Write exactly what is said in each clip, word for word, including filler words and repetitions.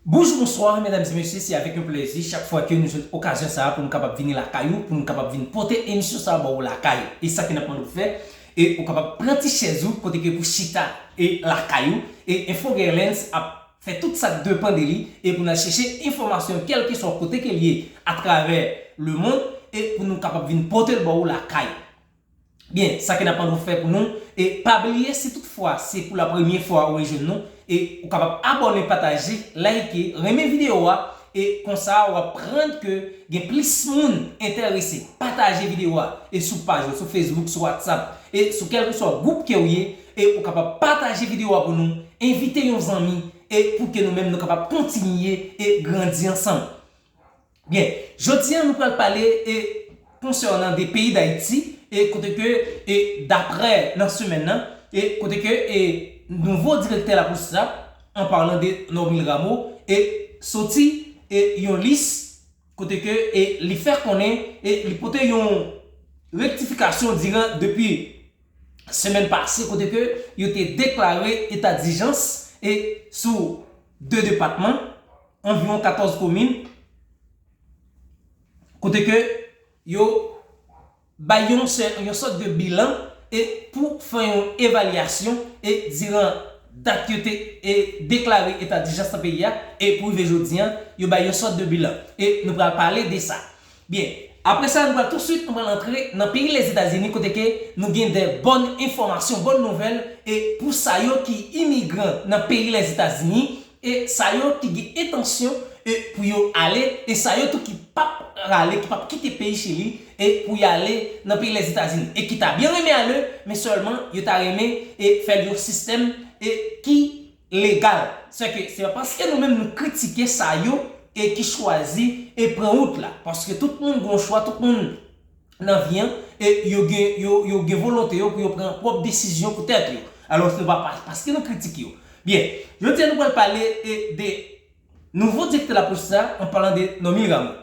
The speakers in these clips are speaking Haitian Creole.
Bonjou, bonswa, medam e mesye, se avèk yon plezi chak fwa ke nou jwenn okazyon sa a pou nou kapab vini lakay ou, pou nou kapab vin pote emisyon sa a ba ou lakay ou. E sa ke n ap mande w fè, e ou kapab pran ti chèz ou kote ke pou chita e lakay ou, e Enfo Gerlens ap fè tout sa k depann de li, e pou n al chèche enfòmasyon kèlkeswa kote ke l ye atravè lemonn, e pou nou kapab vin pote l ba ou lakay ou. Byen, sa ke n ap mande w fè pou nou, e pa bliye, si toutfwa se pou la premye fwa ou rejwenn nou, e ou kapab abòne, pataje, like, renmen videyo a, e konsa w ap rann ke gen plis moun enterese. Pataje videyo a, e sou paj ou, sou Facebook, sou WhatsApp, e sou kèlkeswa gwoup ke w ye, e ou kapab pataje videyo a pou nou, envite yon zanmi, e pou ke nou menm nou kapab kontinye e grandi ansanm. Byen, jodi a nou pral pale e konsènan de peyi Dayiti, e kote ke, e daprè nan semèn nan, e kote ke, e nouvo direktè lapolis la, an palan de Normil Rameau, e soti e yon lis kote ke, e li fè konnen, e li pote yon rektifikasyon diran depi semèn pase kote ke yo te deklare eta dijans e sou de depatman, anviwon katòz komin, kote ke yo bay yon sè-, yon sòt de bilan e pou fè yon evalyasyon e diran dat yo te e deklare eta dijans nan peyi a e pou rive jodi a, yo bay yon sòt de bilan. E nou pral pale de sa. Byen, apre sa, nou pral tousuit, nou pral antre nan peyi Lèzetazini kote ke nou gen de bòn enfòmasyon, bòn nouvèl, e pou sa yo ki imigran nan peyi Lèzetazini, e sa yo ki gen entansyon e pou yo ale, e sa yo tou ki p ap rale, ki p ap kite peyi Chili, e pou y ale nan peyi Lèzetazini, e ki ta byen renmen ale, men sèlman yo ta renmen e fè l yon sistèm e ki legal. Sèke se pa paske nou menm nou kritike sa yo e ki chwazi e pran wout la. Paske tout moun gen yon chwa, tout moun nan vi an, e yo gen, yo, yo gen volonte yo pou yo pran pwòp desizyon pou tèt yo. Alò, se pa pa-, paske nou kritike yo. Byen, jodi a nou pral pale e de nouvo direktè lapolis la, an palan de Normil Rameau,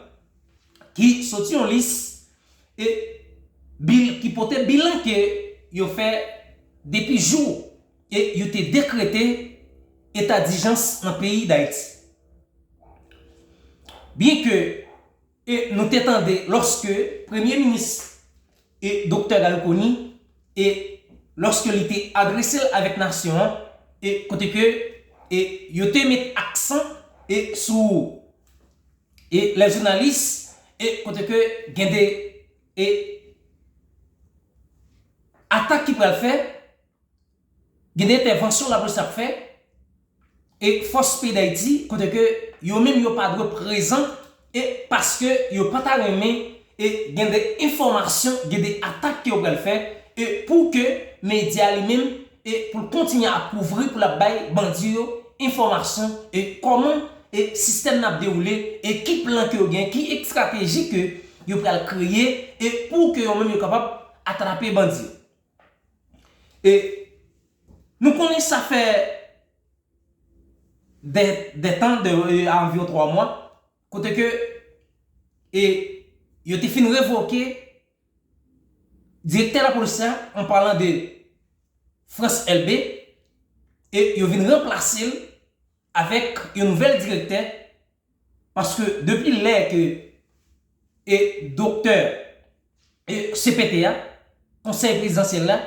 ki soti yon lis e bil-, ki pote bilan ke yo fè depi jou e yo te dekrete eta dijans nan peyi Dayiti. Byenke e nou te tande lòske Premye Minis e Doktè Garry Conille, e lòske li te adrese l avèk nasyon an, e kote ke e yo te met aksan e sou e lè jounalis, e kote ke gen de e atak ki pral fè, gen de entèvansyon lapolis ap fè, e fòs peyi Dayiti, kote ke yo menm yo pa dwe prezan, e paske yo pa ta renmen, e gen de enfòmasyon, gen de atak ke yo pral fè, e pou ke medya li menm, e pou l kontinye ap kouvri, pou l ap bay bandi yo enfòmasyon, e kòman, e sistèm nan ap dewoule, e ki plan ke yo gen, ki estrateji ke yo pral kreye, e pou ke yo menm yo kapab atrape bandi yo. E nou konnen sa fè de, de tan, de, e, anviwon twa mwa, kote ke, e, yo te fin revoke direktè lapolis la, an palan de Frantz Elbé, e yo vin ranplase l avèk yon nouvèl direktè, paske depi lè ke e doktè e C P T a, Konsèy Prezidansyèl la,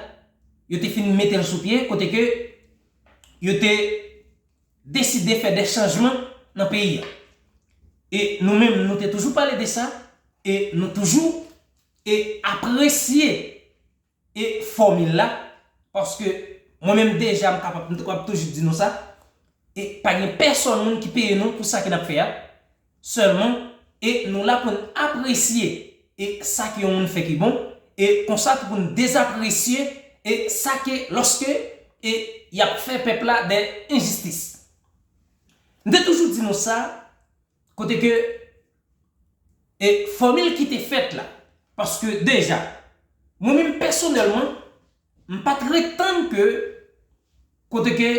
yo te fin mete l sou pye, kote ke yo te deside fè de chanjman nan peyi a. E nou menm, nou te toujou pale de sa, e nou toujou e apresye e fòmil la, paske mwen menm deja m kapab, m te kapab toujou di nou sa, e pa gen pèsonn moun ki peye nou pou sa ke n ap fè a, sèlman, e nou la pou n apresye e sa ke yon moun fè ki bon, e konsa tou pou n dezapresye e sa ke lòske e y ap fè pèp la de enjistis. M te toujou di nou sa, kote ke e fòmil ki te fèt la. Paske deja, mwen menm pèsonèlman, m pa t ret tann ke kote ke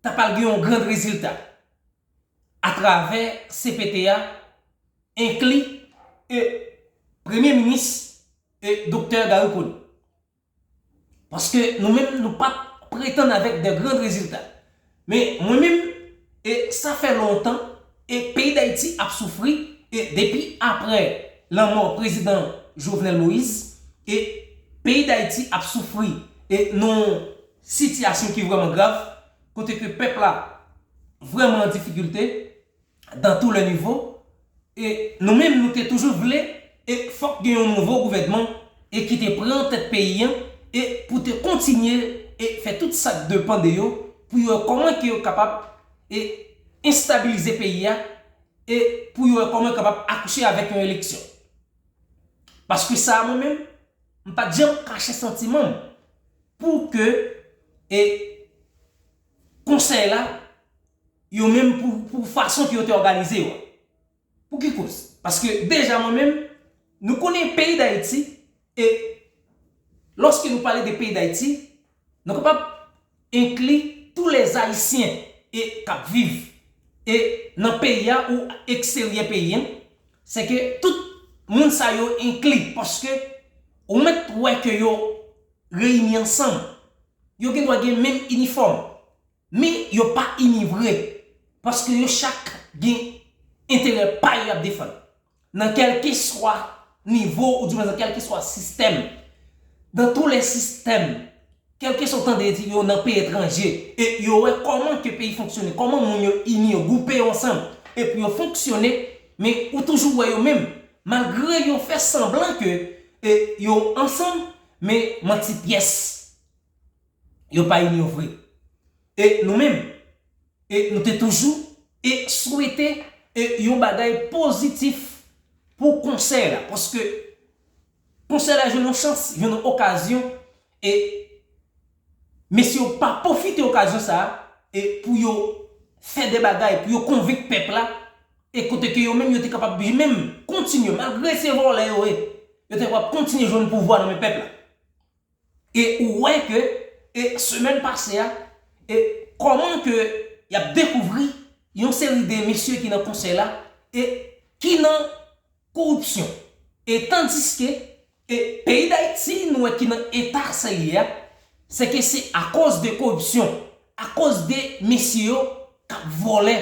ta pral gen yon gran rezilta atravè C P T a, enkli e Premye Minis e Doktè Garry Conille. Paske nou menm, nou pa t pretann avèk de gran rezilta. Men mwen menm, e sa fè lontan, e peyi Dayiti ap soufri, e depi apre lanmò prezidan Jovenel Moïse, e peyi Dayiti ap soufri, e nan sitiyasyon ki vrèman grav, kote ke pèp la vrèman an difikilte, dans tous les niveaux, e nou menm, nou te toujou vle, e fòk gen yon nouvo gouvènman, e ki te pran tèt peyi an, e pou te kontinye, e fè tout sa k depann de yo, pou yo wè kòman ke yo kapab, e enstabilize peyi a, e pou yo wè kòman yo kapab akouche avèk yon eleksyon. Paske sa a, mwen menm, m pa t janm kache santiman m pou ke, e konsèy la, yo menm pou, pou fason ke yo te òganize yo a. Pou ki koz? Paske deja mwen menm, nou konnen peyi Dayiti, e lòske nou pale de peyi Dayiti, nou kapab enkli tou lèzayisyen e k ap viv e nan peyi a ou eksteryè peyi a, se ke tout moun sa yo enkli, paske ou mèt wè ke yo reyini ansanm. Yo gen dwa gen menm inifòm, men yo pa ini vre, paske yo chak gen enterè pa yo y ap defann. Nan kèlkeswa nivo, oudimwens nan kèlkeswa sistèm, dans tous les systèmes, kèlkeswa w tande di yo nan peyi etranje, e yo wè kòman ke peyi fonksyone, kòman moun yo ini, yo gwoupe yo ansanm, epi yo fonksyone, men ou toujou wè yo menm, malgre yo fè sanblan ke, e, yo ansanm, men manti pyès. Yo pa ini yo vre. E nou menm, e nou te toujou, e swete, e yon bagay pozitif pou konsèy la. Paske konsèy la jwenn yon chans, jwenn yon okazyon, e mesye yo pa pwofite okazyon sa a, e pou yo fè de bagay, pou yo konvenk pèp la, e kote ke yo menm, yo te kapab menm kontinye, malgre se vòlè yo ye, yo te kapab kontinye jwenn pouvwa nan men pèp la. E ou wè ke, e semèn pase a, e kòman ke y ap dekouvri yon seri de mesye ki nan konsèy la, e ki nan koripsyon. E tandiske, e peyi Dayiti, nou wè ki nan eta sa l ye a, se ke se akoz de koripsyon, akoz de mesye yo k ap vòlè,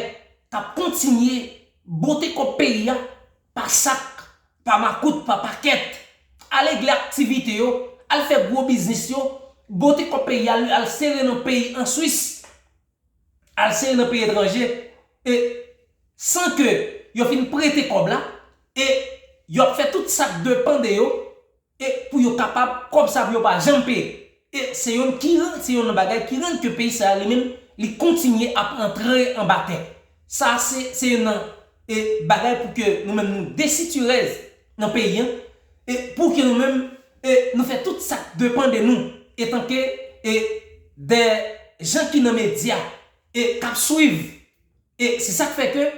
k ap kontinye bote kòb peyi a, pa sak, pa makout, pa pakèt, al regle aktivite yo, al fè gwo biznis yo, bote kòb peyi a, al, al sere nan peyi an Swis, al sere nan peyi etranje, e san ke yo fin prete kòb la, e y ap fè tout sa k depann de yo, e pou yo kapab, kòb sa pou yo pa janm peye. E se youn ki rann, se youn nan bagay ki rann ke peyi sa a li menm, li kontinye ap antre anba tè. Sa se, se youn nan, e, bagay pou ke nou menm nou desitirèz nan peyi an, e pou ke nou menm, e, nou fè tout sa k depann de nou, etanke, e, de jan ki nan medya, e k ap swiv. E se sa k fè ke,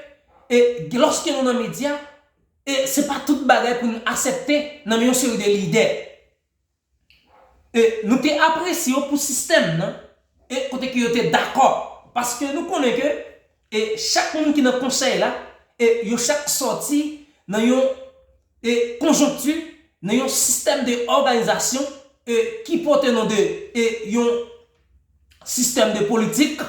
e, lòske nou nan medya, e se pa tout bagay pou n aksepte nan men yon seri de lidè. E nou te apresye yo pou sistèm nan, e kote ke yo te dakò. Paske nou konnen ke, e chak moun ki nan konsèy la, e yo chak sòti nan yon, e konjonkti, nan yon sistèm de òganizasyon, e ki pote non de, e yon sistèm de politik,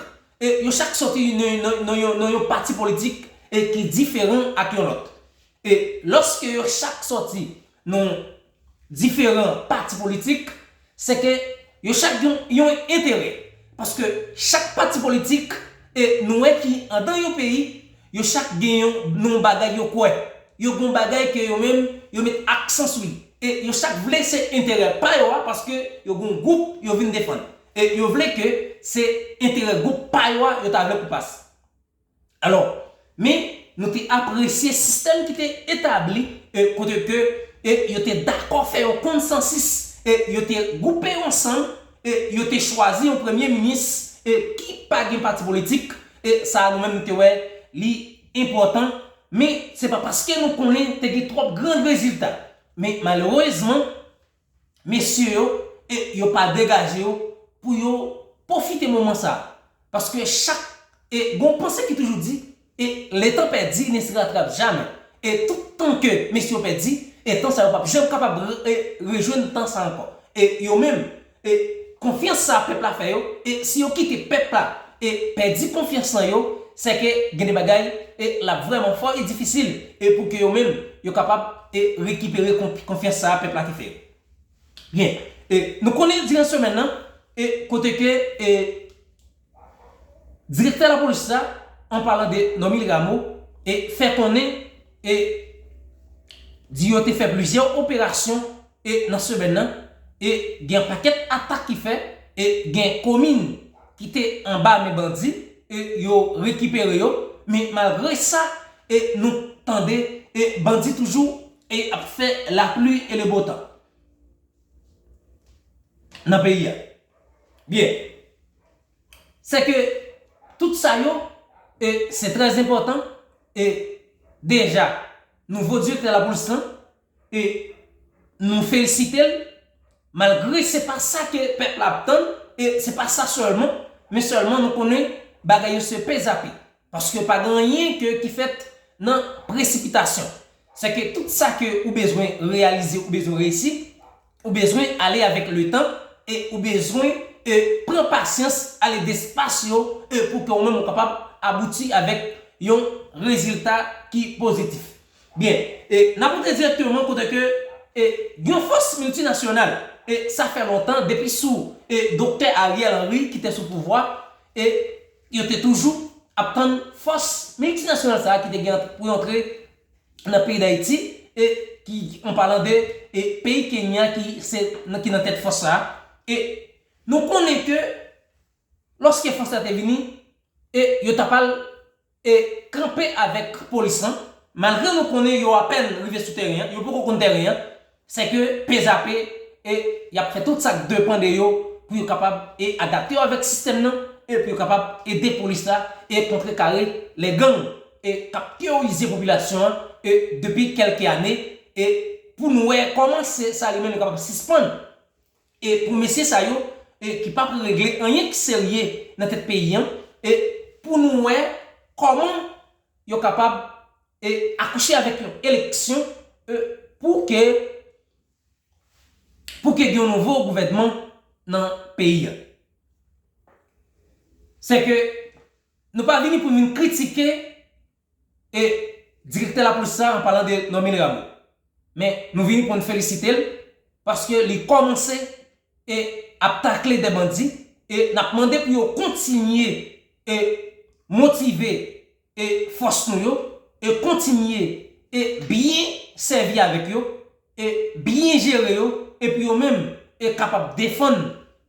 e yo chak sòti nan, nan, nan yon, nan yon pati politik, e ki diferan ak yon lòt. E lòske yo chak sòti nan diferan pati politik, se ke yo chak gen yon enterè. Paske chak pati politik, e nou wè ki andan yon peyi, yo chak gen yon, yon bagay yo kwè. Yo gen yon bagay ke yo menm, yo met aksan sou li. E yo chak vle se enterè pa yo a, paske yo gen yon gwoup yo vin defann. E yo vle ke se enterè gwoup pa yo a yo ta vle pou pas. Alò, men nou te apresye sistèm ki te etabli, e kote ke, e yo te dakò fè yon konsansis, e yo te gwoupe yo ansanm, e yo te chwazi yon premye minis, e ki pa gen pati politik, e sa a nou menm nou te wè li enpòtan, men se pa paske nou konnen te gen twòp gran rezilta. Men malerezman, mesye yo, e yo pa degaje yo pou yo pwofite moman sa a. Paske chak, e gon panse ki toujou di, e le temps perdu ne se rattrape jamais. E tout tan ke mesye yo pèdi, e tan sa yo p ap janm kapab re-, e rejwenn tan sa ankò. E yo menm, e konfyans sa pèp la fè yo, e si yo kite pèp la, e pèdi konfyans nan yo, se ke gen de bagay e l ap vrèman fò e difisil e pou ke yo menm yo kapab e rekipere konf- konfyans sa a pèp la te fè yo. Byen, e nou konnen diran semèn nan e kote ke e direktè lapolis la, an palan de Normil Rameau, e fè konnen e di yo te fè plizyè operasyon e nan semèn nan e gen pakèt atak ki fè e gen komin ki te anba men bandi e yo rekipere yo, men malgre sa e nou tande e bandi toujou e ap fè lapli e le botan nan peyi a. Byen, se ke tout sa yo e se trè enpòtan e deja nouvo direktè lapolis lan e nou felisite l malgre se pa sa ke pèp la ap tann e se pa sa sèlman, men sèlman nou konnen bagay yo se pezape paske pa gen anyen ke ki fèt nan presipitasyon. Se ke tout sa ke ou bezwen reyalize, ou bezwen reyisi, ou bezwen ale avèk letan e ou bezwen e pran pasyans, ale despas yo e pou ke ou menm ou kapab abouti avèk yon rezilta ki pozitif. Byen, e n ap antre direkteman kote ke e yon fòs miltinasyonal e sa fè lontan depi sou e doktè Ariel Henry ki te sou pouvwa e yo te toujou ap tann fòs miltinasyonal sa a ki te gen pou antre nan peyi Dayiti e ki an palan de e peyi Kenya ki se nan ki nan tèt fòs sa a e nou konnen ke lòske fòs la te vini e yo t ap al e kanpe avèk polis lan malgre nou konnen yo apèn rive sou teren an, yo poko konn teren an, se ke pezape e y ap fè tout sa k depann de yo pou yo kapab e adapte yo avèk sistèm nan e pou yo kapab ede polis la e kontrekare lè gang e k ap teworize popilasyon an e depi kèlke ane e pou n wè kòman se sa li menm li kapab sispann e pou mesye sa yo e ki p ap regle anyen ki serye nan tèt peyi an e pou nou wè kòman yo kapab e akouche avèk yon eleksyon e pou ke pou ke gen yon nouvo gouvènman nan peyi a. Se ke nou pa vini pou vin kritike e direktè lapolis la an palan de Normil Rameau. Men nou vini pou n felisite l paske li kòmanse e ap takle de bandi e n ap mande pou yo kontinye e motive e fòs nou yo e kontinye e byen sèvi avèk yo e byen jere yo e pou yo menm e kapab defann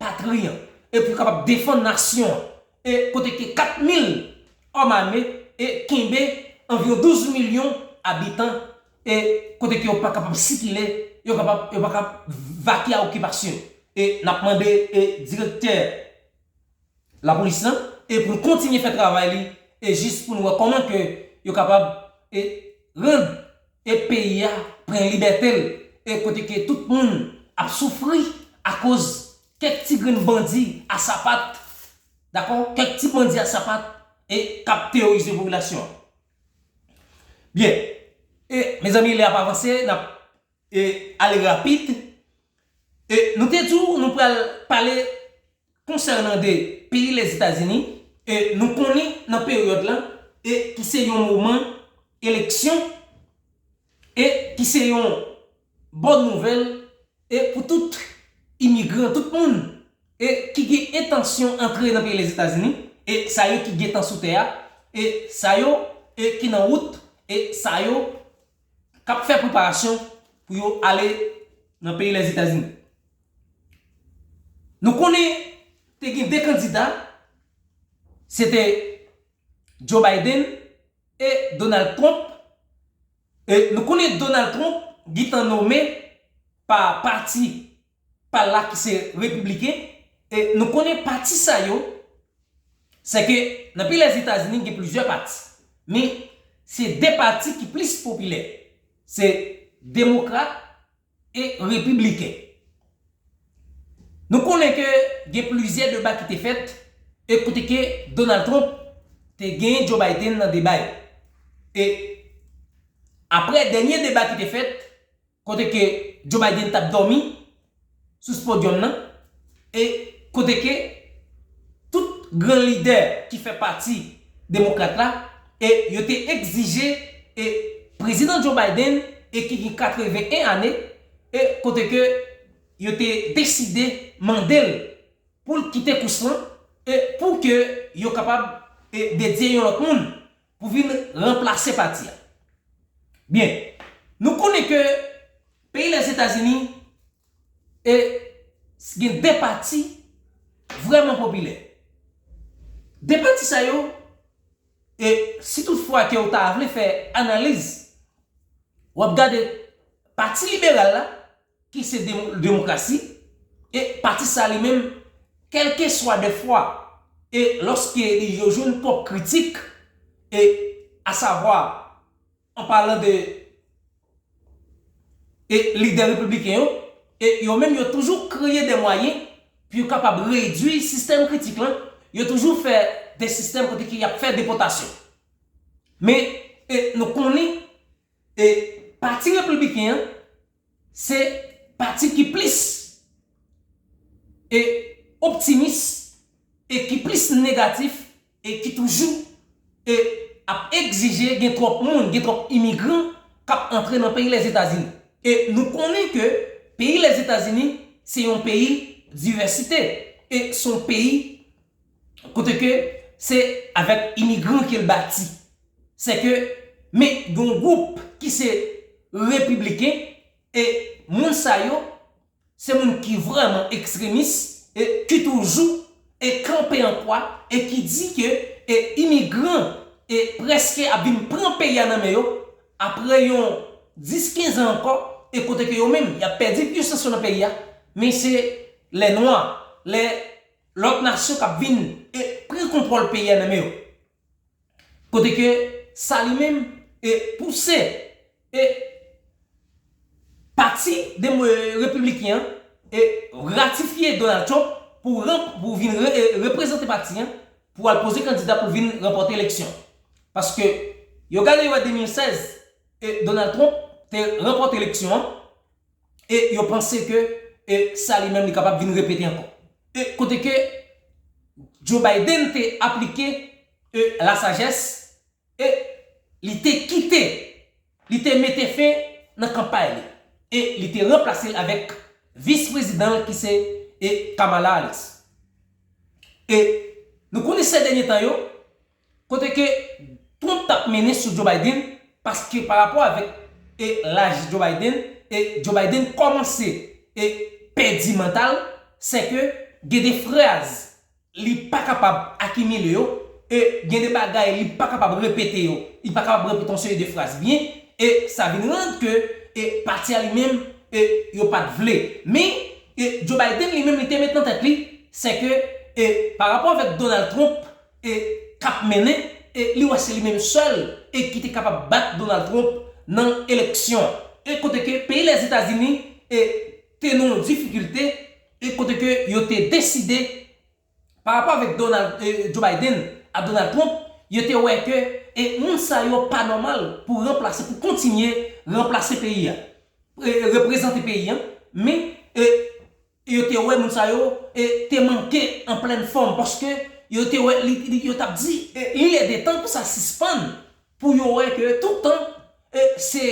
patri an e pou yo kapab defann nasyon an e kote ke kat mil òm ame e kenbe anviwon douz milyon abitan e kote ke yo pa kapab sikile, yo kapab yo pa kapab vake a okipasyon e n ap mande e direktè lapolis lan e pou l kontinye fè travay li e jis pou n wè kòman ke yo kapab e rann e peyi a pran libète l e kote ke tout moun ap soufri akoz kèk ti grenn bandi a sapat, dakò, kèk ti bandi a sapat e k ap teworize popilasyon an. Byen, e mezanmi lè ap avanse n ap e ale rapid e nou te di w nou pral pale konsènan de peyi Lèzetazini e nou konnen nan peryòd la e ki se yon moman eleksyon e ki se yon bòn nouvèl e pou tout imigran, tout moun e ki gen entansyon antre nan peyi Lèzetazini e sa yo ki gentan sou tè a e sa yo e ki nan wout e sa yo k ap fè preparasyon pou yo ale nan peyi Lèzetazini. Nou konnen te gen de kandida, se te Joe Biden e Donald Trump. E nou konnen Donald Trump gentan nonmen pa pati pa l la ki se repibliken. E nou konnen pati sa yo, se ke nan peyi Lèzetazini gen plizyè pati, men se de pati ki plis popilè, se demokrat e repibliken. Nou konnen ke gen plizyè deba ki te fèt e kote ke Donald Trump te genyen Joe Biden nan deba yo. E apre dènye deba ki te fèt, kote ke Joe Biden t ap dòmi sou podyòm nan e kote ke tout gran lidè ki fè pati demokrat la, e yo te egzije e prezidan Joe Biden, e ki gen katreven en ane, e kote ke yo te deside mande l pou l kite kous lan, e pou ke yo kapab e dedye yon lòt moun pou vin ranplase pati a. Byen, nou konnen ke peyi Lèzetazini e gen de pati vrèman popilè. De pati sa yo, e si toutfwa ke w ta vle fè analiz, w ap gade pati liberal la, ki se demo- demokrasi, e pati sa li menm, kèlkeswa de fwa, e lòske li yo jwenn twòp kritik, e asavwa, an palan de e lidè repibliken yo, e yo menm yo toujou kreye de mwayen pou yo kapab redwi sistèm kritik lan, yo toujou fè de sistèm kote ki y ap fè depòtasyon. Men e nou konnen e pati repibliken an se pati ki plis e optimis e ki plis negatif e ki toujou e ap egzije gen twòp moun, gen twòp imigran k ap antre nan peyi Lèzetazini. E nou konnen ke peyi Lèzetazini se yon peyi divèsite e se yon peyi kote ke se avèk imigran ke l bati. Se ke men gen yon gwoup ki se repibliken e moun sa yo se moun ki vrèman ekstremis e ki toujou e kanpe an kwa e ki di ke e imigran e prèske ap vin pran peyi a nan men yo apre yon dis kenz an ankò e kote ke yo menm y ap pèdi pwisans yo nan peyi a, men se lè nwa, lè lòt nasyon k ap vin e pran kontwòl peyi a nan men yo. Kote ke sa li menm e pouse e pati de repibliken an e ratifye Donald Trump pou ranp, pou vin re, e, reprezante pati an pou al poze kandida pou vin ranpòte eleksyon. Paske yo gade yo wè de mil sèz e Donald Trump te ranpòte eleksyon an e yo panse ke e sa li menm li kapab vin repete ankò. E kote ke Joe Biden te aplike e lasajès e li te kite, li te mete fen nan kanpay li e li te ranplase l avèk vis prezidan l ki se e Kamala Harris. E nou konnen se dènye tan yo, kote ke Trump t ap mennen sou Joe Biden, paske pa rapò avèk e laj Joe Biden, e Joe Biden kòmanse e pèdi mantal, se ke gen de fraz li pa kapab akimile yo, e gen de bagay li pa kapab repete yo, li pa kapab repete yon seri de fraz byen, e sa vin rann ke e pati a li menm e yo pa t vle. Men e Joe Biden li menm li te met nan tèt li, se ke e pa rapò avèk Donald Trump e k ap mennen, e li wè se li menm sèl e ki te kapab bat Donald Trump nan eleksyon an. E kote ke peyi Lèzetazini e te nan yon difikilte, e kote ke yo te deside pa rapò avèk Donald, e, Joe Biden a Donald Trump, yo te wè ke e moun sa yo pa nòmal pou ranplase, pou kontinye ranplase peyi a, e, reprezante peyi a, men e yo te wè moun sa yo e te manke an plèn fòm, paske yo te wè li, li- yo t ap di e, li lè de tan pou sa sispann, pou yo wè ke toutan e, se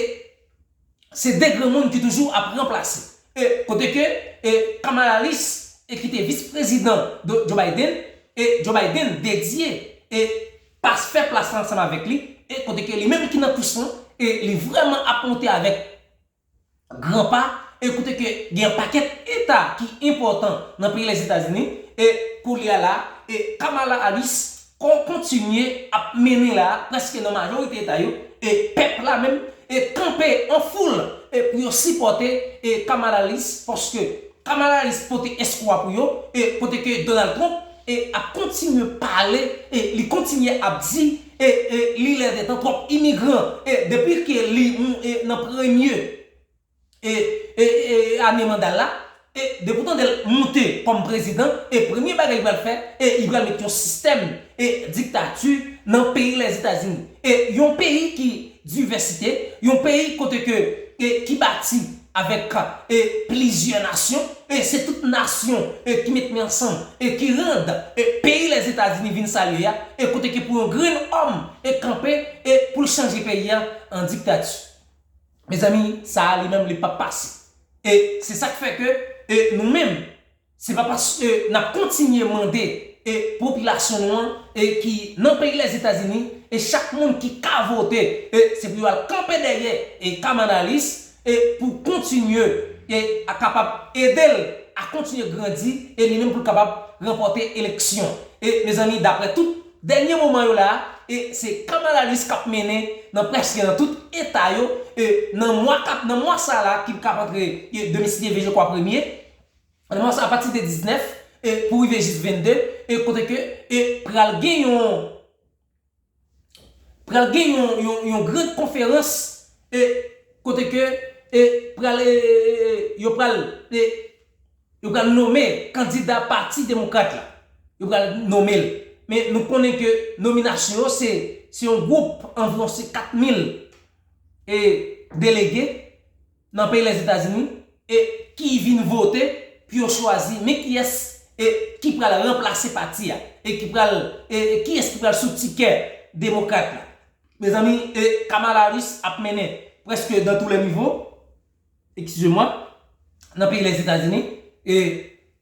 se de granmoun ki toujou ap ranplase. E kote ke e Kamala Harris e ki te vis prezidan Joe Biden, e Joe Biden dedye e pas fè plas la ansanm avèk li, e kote ke li menm ki nan kous lan, e li vrèman ap monte avèk gran pa, e kote ke gen pakèt eta ki enpòtan nan peyi Lèzetazini, e koulye a la, e Kamala Harris kon kontinye ap mennen la prèske nan majorite eta yo, e pèp la menm e kanpe an foul e pou yo sipòte e Kamala Harris, paske Kamala Harris pote espwa pou yo, e kote ke Donald Trump e ap kontinye pale, e li kontinye ap di e, e li lè de tan twòp imigran, e depi ke li e nan premye e, e, e, ane manda l la, e depi w tande l moute kòm prezidan, e premye bagay li pral fè, e li pral met yon sistèm e diktati nan peyi Lèzetazini. E yon peyi ki divèsite, yon peyi kote ke e ki bati avèk e plizyè nasyon, e se tout nasyon e ki met men ansanm e ki rann e peyi Lèzetazini vin sa l ye a, e kote ke pou yon grenn òm e kanpe e pou l chanje peyi a an diktati. Mezanmi, sa a li menm li p ap pase. E se sa k fè ke e nou menm, se pa paske n ap kontinye mande e popilasyon nou an e ki nan peyi Lèzetazini, e chak moun ki ka vote, e se pou yo al kanpe dèyè e Kamala Harris e pou kontinye e a kapab ede l a kontinye grandi e li menm pou l kapab ranpòte eleksyon. E mezanmi, daprè tout dènye moman yo la, e se Kamala Harris k ap mennen nan prèske nan tout eta yo, e nan mwa k ap, nan mwa sa la ki k ap antre e demen si Dye vle, je kwa, premye, nan mwa sa, apati de diznèf e pou rive jis vennde, e kote ke e pral gen yon pral gen yon, yon, yon gran konferans e kote ke e pral e, e, e, yo pral e, yo pral nonmen kandida Pati Demokrat la. Yo pral nonmen l. Men nou konnen ke nominasyon yo se se yon gwoup anviwon se kat mil e delege nan peyi Lèzetazini e ki vin vote pou yo chwazi men kiyès e ki pral ranplase pati a e ki pral e, e kiyès ki pral sou tikè demokrat la. Mezanmi, e Kamala Harris ap mennen prèske dans tous les niveaux, excusez-moi, nan peyi Lèzetazini. E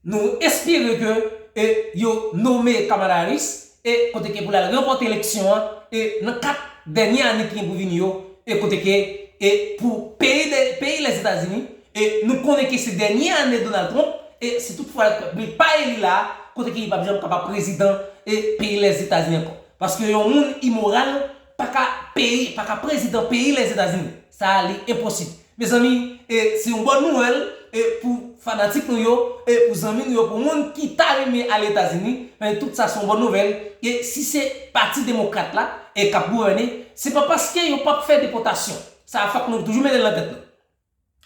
nou espere ke e yo nonmen Kamala Harris e kote ke pou l al ranpòte eleksyon an e nan kat dènye ane ki gen pou vini yo, e kote ke e pou peyi de, peyi Lèzetazini, e nou konnen ke se dènye ane Donald Trump, e si toutfwa li pa eli la, kote ke li p ap janm kapab prezidan e peyi Lèzetazini ankò. Paske yon moun imoral pa ka peyi, pa ka prezidan peyi Lèzetazini. Sa a li enposib. Mezanmi, e se yon bòn nouvèl e pou fanatik nou yo, e pou zanmi nou yo, pou moun ki ta renmen al Etazini, men tout sa se yon bòn nouvèl. E si se Pati Demokrat la e k ap gouvène, se pa paske yo p ap fè depòtasyon. Sa a fòk nou toujou mete l nan tèt nou.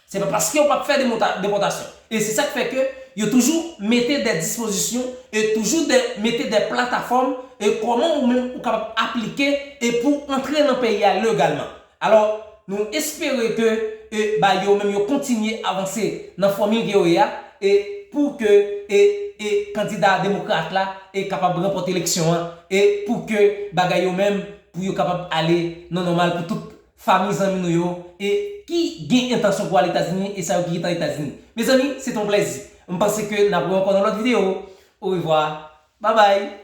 Se pa paske yo p ap fè demota- depòtasyon. E se sa k fè ke yo toujou mete de dispozisyon e toujou de, mete de platafòm e kòman ou menm ou kapab aplike e pou antre nan peyi a legalman. Alò, nou espere ke e ba yo menm yo kontinye avanse nan fòmil ke yo ye a e pou ke e, e kandida demokrat la e kapab ranpòte eleksyon an e pou ke bagay yo menm pou yo kapab ale nan nòmal pou tout fanmi zanmi nou yo e ki gen entansyon pou al Etazini e sa yo ki gentan Etazini. Mezanmi, se te yon plèzi. M panse ke n ap wè ankò nan lòt videyo. Orevwa. Babay.